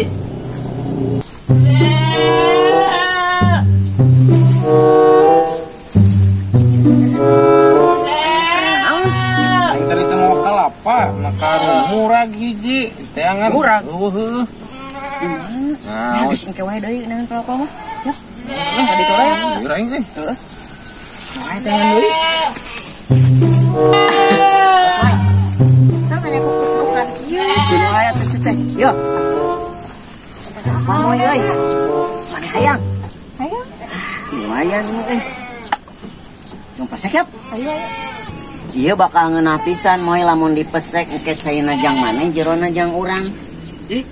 Ih. Aing tadi teh mau kalapa, maka murag hiji, teangan. Murag. Heueuh. Nah, geus engke wae deui neungan kalapa mah. Ya. Lah ka ditu lah ya. Lieur aing euy. Heeh. Nah, teangan deui. Tah mana kukusukan kieu. Kudu aya teh teh. Yo. Apa moy euy? Mane hayang? Hayang. Lumayan euy. Jong pesek yap. Ayo. Ieu bakal ngeunah pisan moy lamun dipesek engke caina jang maneh jerona jang urang. Ih.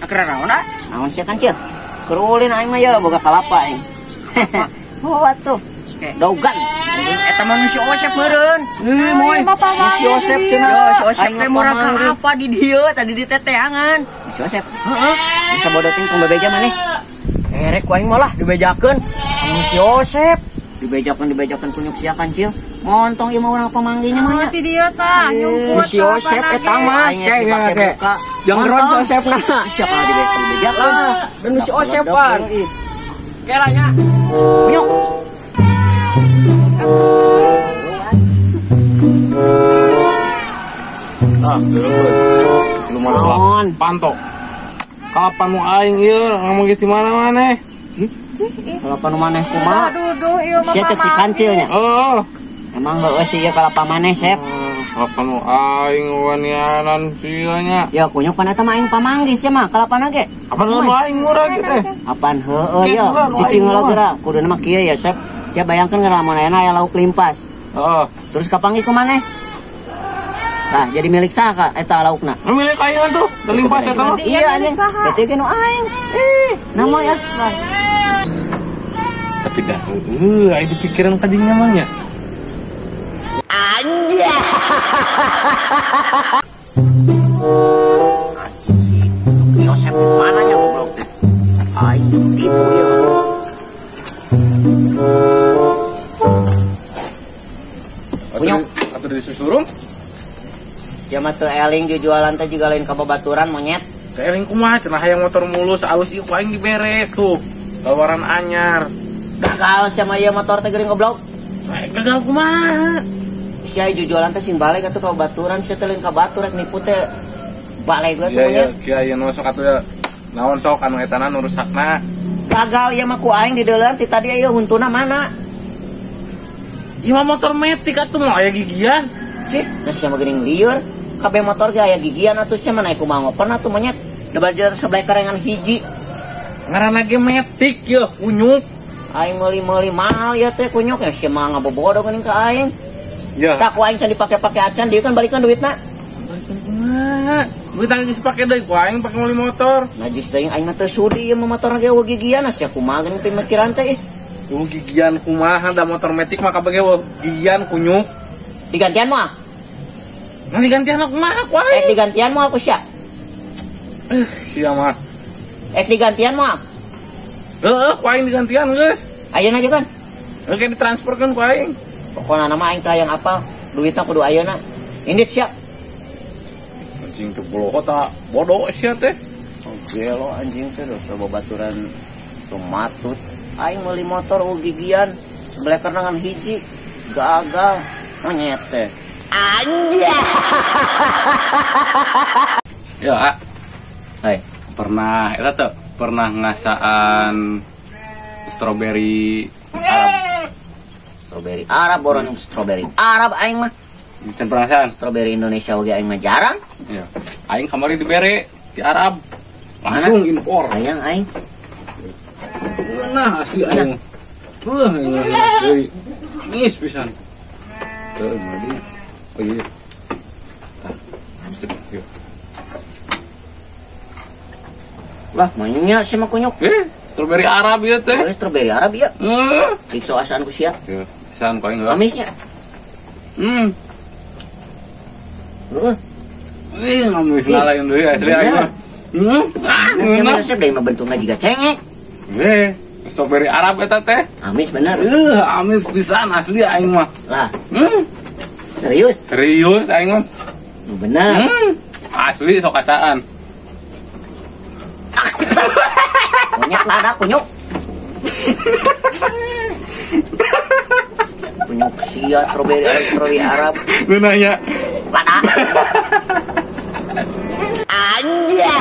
Akra naon ah? Naon sia kan kieu? Keur ulin aing mah ya boga kalapa aing. Oh atuh. Dogan. Eta mah nu si Osep meureun. Ih moy. Si Osep cenah. Yo si Osep teh murah kalapa di dieu tadi di teteangan. Si Osep. Heeh. Bisa bodoh ting tong bebeja maneh. Erek ku aing mah lah dibejakeun. Anu si Osep dibejakeun kunyuk sia kancil. Montong ieu mah urang pamanggihnya mah nya. Ti dieu tah nyumput. Si Osep eta mah dipake buka. Jang geron si Osep na. Siapa dibejakeun? Dan si Osep pan. Kela nya. Kunyuk. Ah, lumayan pantok. Kalapa nu aing ieu ngomong di mana maneh? Kalapa nu maneh kumaha? Aduh, ieu mah. Sia cek si kancilnya. Heeh. Emang heueuh sih ieu kalapa maneh, Sep. Kalapa nu aing wanianan sia nya. Ya kunyuk pan eta mah aing pamanggih sia mah kalapana ge. Apaan nu aing murah gitu teh? Apaan heueuh ya. Cicing heula geura. Kuduna mah kieu ya, Sep. Sia bayangkeun lamun ayeuna aya lauk limpas. Heeh. Terus kapanggih ku maneh? Nah, jadi milik saha eta laukna? Milik aing tuh, limpas eta mah. Iya anjing. Berarti ge nu aing. Ih, nama ya. Tapi dah heueuh aing dipikiran ka dinya mah nya. Anjay. Yosep mana nya goblok teh? Aing tipu ieu. Kunyuk atuh disusurung. Ya mah teu eling jujualan teh juga lain ka babaturan monyet. Teu eling kumaha cenah hayang motor mulus alus ieu ku aing dibere tuh. Tawaran anyar. Gagal sia mah ieu motor teh geuring goblok. Gagal kumaha? Sia jujualan teh sing baleg atuh ka babaturan sia teh lain ka batur rek nipu teh baleg we monyet. Iya iya nu sok atuh naon sok anu etana nu rusakna. Gagal ieu mah ku aing dideuleun ti tadi ieu huntuna mana? Ieu mah motor metik atuh mah aya gigian. Cih, nah sia mah geuning lieur. Kabeh motor ge aya gigian atuh sia mah naik kumaha ngopen atuh monyet. Da bajer sebelah karengan hiji. Ngaranna ge metik yeuh kunyuk. Aing meuli-meuli mahal ieu teh kunyuk ya sia mah ngabobodo geuning ka aing. Ya. Tak ku aing can dipake-pake acan dieu kan balikeun duitna. Balikeun kumaha? Duit geus dipake deui ku aing pake meuli motor. Najis teuing aing mah teu sudi ieu mah motor ge eueuh gigian sia kumaha geuning pemikiran teh ih. Eueuh gigian kumaha da motor metik mah kabeh ge eueuh gigian kunyuk. Digantian moal? Nah digantian aku mah aku aing. Ek digantian moal ku sia. Sia mah. Ek digantian moal? Heeh, ku aing digantian geus. Ayeuna aja kan? Oke ditransferkeun ku aing. Pokona nama aing teh hayang apal, duitna kudu ayeuna. Indit sia. Anjing teh bolo kota bodoh sia teh. Oh, gelo anjing teh dosa babaturan tumatut. Aing meuli motor eueuh gigian, sebelah ngan hiji. Gagal. Monyet teh. Anjay. Ya, Hai. Pernah eta teh pernah ngasaan strawberry Arab. Strawberry Arab orang strawberry Arab aing mah. Can pernah ngasaan strawberry Indonesia oge aing mah jarang. Iya. Aing kamari dibere di Arab. Langsung impor. Hayang aing. Nah, asli aing. Wah, asli. Nis pisan. Tuh, madi. Oh iya. Tah, yuk. Lah, mainnya sih mah kunyuk. Strawberry Arab ieu teh. Oh, strawberry Arab ieu. Heeh. Sikso asaan ku sia. Heeh, asaan ku aing heula. Amisnya. Heeh. Ih, amis lain deui asli aing mah. Ah, ngeunah. Resep deui mah bentukna jiga cengek. Strawberry Arab eta teh. Amis bener. Amis pisan asli aing mah. Lah. Serius? Serius aing mah. Bener. Asli sok asaan. Monyet lada kunyuk. Kunyuk sia strawberry Arab, strawberry Arab. Lu nanya. Lada. Anjay.